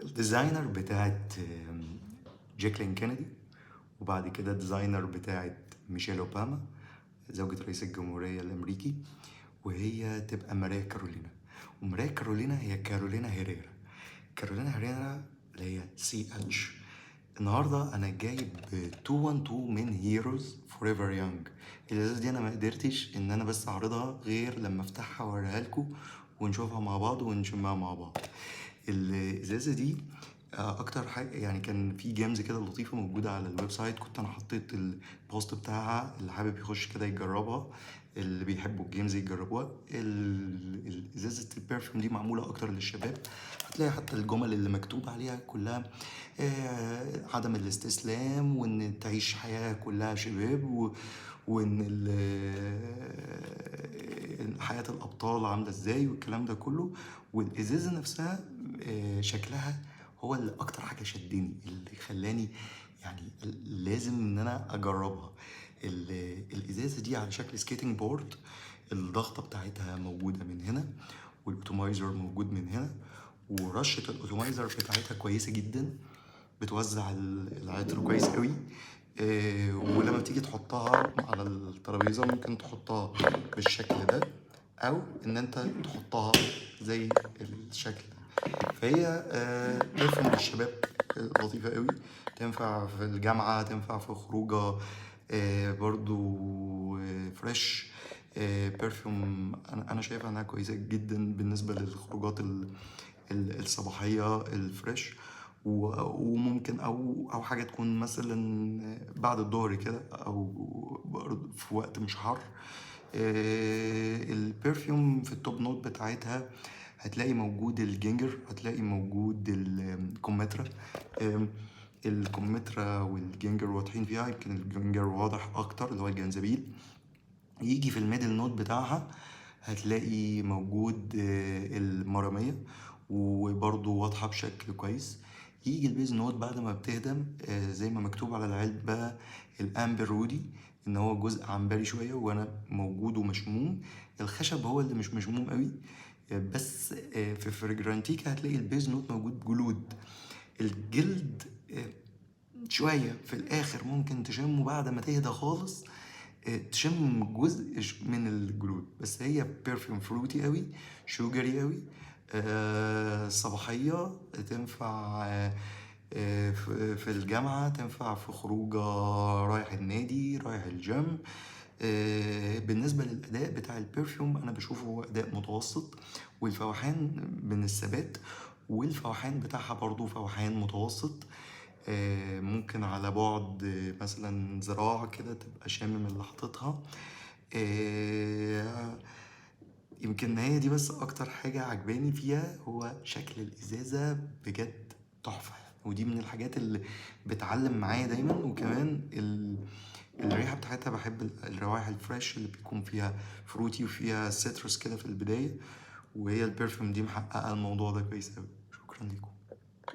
ال designer بتاعت جاكلين كينيدي، وبعد كده ال designer بتاعت ميشيل اوباما زوجة رئيس الجمهورية الأمريكي، وهي تبقى ماريا كارولينا. وماريا كارولينا هي كارولينا هيريرا. كارولينا هيريرا اللي هي CH. النهارده انا جايب 212 من Heroes Forever Young. الازازه دي انا ما قدرتش ان انا بس اعرضها غير لما افتحها واوريها لكم ونشوفها مع بعض ونشمها مع بعض. الازازه دي اكتر حاجة يعني كان في games كده لطيفة موجودة على ال website، كنت انا حطيت ال post بتاعها، اللي حابب يخش كده يجربها، اللي بيحبوا ال games يجربوها. ازازة ال perfume دي معمولة اكتر للشباب، هتلاقي حتى الجمل اللي مكتوب عليها كلها عدم الاستسلام، وان تعيش حياة كلها شباب، وان حياة الابطال عامله ازاي والكلام ده كله. والازازه نفسها شكلها هو اللي اكتر حاجة شدني، اللي خلاني يعني لازم ان انا اجربها. الازازه دي على شكل skating board، الضغطه بتاعتها موجودة من هنا، وال atomizer موجود من هنا، ورشه ال atomizer بتاعتها كويسة جدا، بتوزع العطر كويس قوي. ولما تيجي تحطها على الترابيزة ممكن تحطها بالشكل ده، او ان انت تحطها زي الشكل ده. فهي perfume للشباب لطيفة قوي، تنفع في الجامعة، تنفع في خروجة، برضو fresh perfume. انا شايفها انها كويسة جدا بالنسبة للخروجات الصباحية ال fresh، وممكن او حاجة تكون مثلا بعد الظهر كده، او برضو في وقت مش حر. ال perfume في ال top note بتاعتها هتلاقي موجود ال ginger، هتلاقي موجود الكمثرى. الكمثرى وال ginger واضحين فيها، يمكن ال ginger واضح اكتر اللي هو الجنزبيل. يجي في ال middle note بتاعها هتلاقي موجود المرامية، وبرضو واضحة بشكل كويس. يجي ال base note بعد ما بتهدم، زي ما مكتوب على العلبة ال amber woody، ان هو جزء عنبري شوية وانا موجود ومشموم. الخشب هو اللي مش مشموم قوي، بس في Fragrantica هتلاقي ال base note موجود جلود. الجلد شوية في الآخر ممكن تشمه بعد ما تهدى خالص، تشم جزء من الجلود، بس هي perfume fruity قوي، sugary قوي، صباحية، تنفع في الجامعة، تنفع في خروجة، رايح النادي، رايح الجيم. بالنسبة للأداء بتاع ال perfume أنا بشوفه هو أداء متوسط، والفوحان من الثبات والفوحان بتاعها برضو فوحان متوسط. ممكن على بعد مثلا ذراع كده تبقى شامم اللي حاططها. يمكن هي دي بس اكتر حاجة عجباني فيها، هو شكل الازازة بجد تحفة، ودي من الحاجات اللي بتعلم معايا دايما. وكمان الريحة بتاعتها، بحب الروائح ال fresh اللي بيكون فيها fruity وفيها citrus كده في البداية، وهي ال perfume دي محققة الموضوع ده كويس أوي. شكرا لكم.